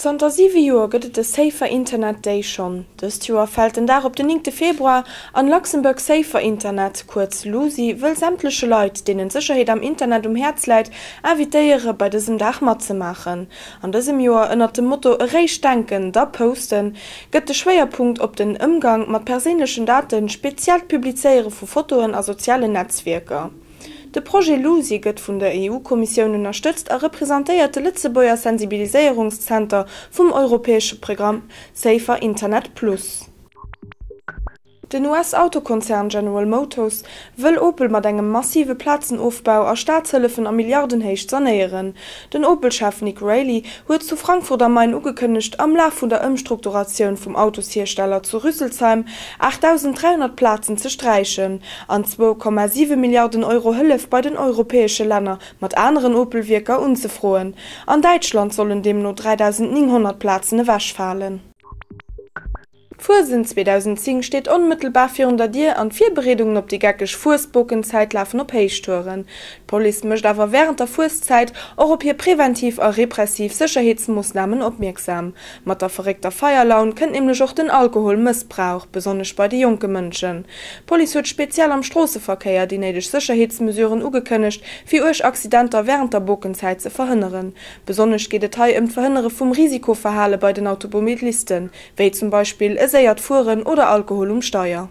Zanter siwe Joer gëtt et de Safer Internet Day schonn. Dëst Joer fält den Dag op den néngte Februar an Luxembourg Safer Internet, kuerz LUSI, wëll sämtleche Leit, deenen d'Sécherheet am Internet um Häerz läit, invitéiere bei dësem Dag matzemaachen. An dësem Joer ënnert dem Motto Eréischt denken, da posten gëtt de Schwéierpunkt op den Ëmgang mat perséinlechen Daten, speziell d'Publizéiere vu Fotoen a sozialen Netzwierker. De Projet LUSI gëtt vun der EU-Kommissioun ënnerstëtzt a representéiert de Lëtzebuerger Sensibiliséierungszenter vum europäesche Programm Safer Internet Plus. Den US-Autokonzern General Motors wëll Opel mat engem massive Plazenofbau a Staatshëllefen a Milliardenhéicht sanéieren. Den Opel-Chef Nick Reilly huet zu Frankfurt am Main ugekënnegt, am Laf vun der Ëmstrukturatioun vum Autoshiersteller zu Rüsselsheim 8.300 Plazen ze sträichen an 2,7 Milliarden Euro Hëllef bei den europäesche Länner mat aneren Opel-Wierker unzefroen. An Däitschland sollen deemno 3.900 Plazen ewechfalen. D'Fuesent 2010 steet onmëttelbar virun der Dier an d'Virbereedungen op déi geckeg Fuesbokenzäit lafen op Héichtouren. D'Police mécht awer wärend der Fueszäit och op hir preventiv a repressiv Sécherheetsmoossnamen opmierksam. Mat der verréckter Feierlaun kënnt nämlech och den Alkoholmëssbrauch, besonnesch bei de jonke Mënschen. D'Police huet speziell am Stroosseverkéier déi néideg Sécherheetsmesuren ugekënnegt, fir uerg Accidenter wärend der Bokenzäit ze verhënneren. Besonnesch geet et hei ëm d'Verhënnere vum Risikoverhale bei den Automobilisten, wéi zum Beispill e séiert Fueren oder Alkohol um Steier.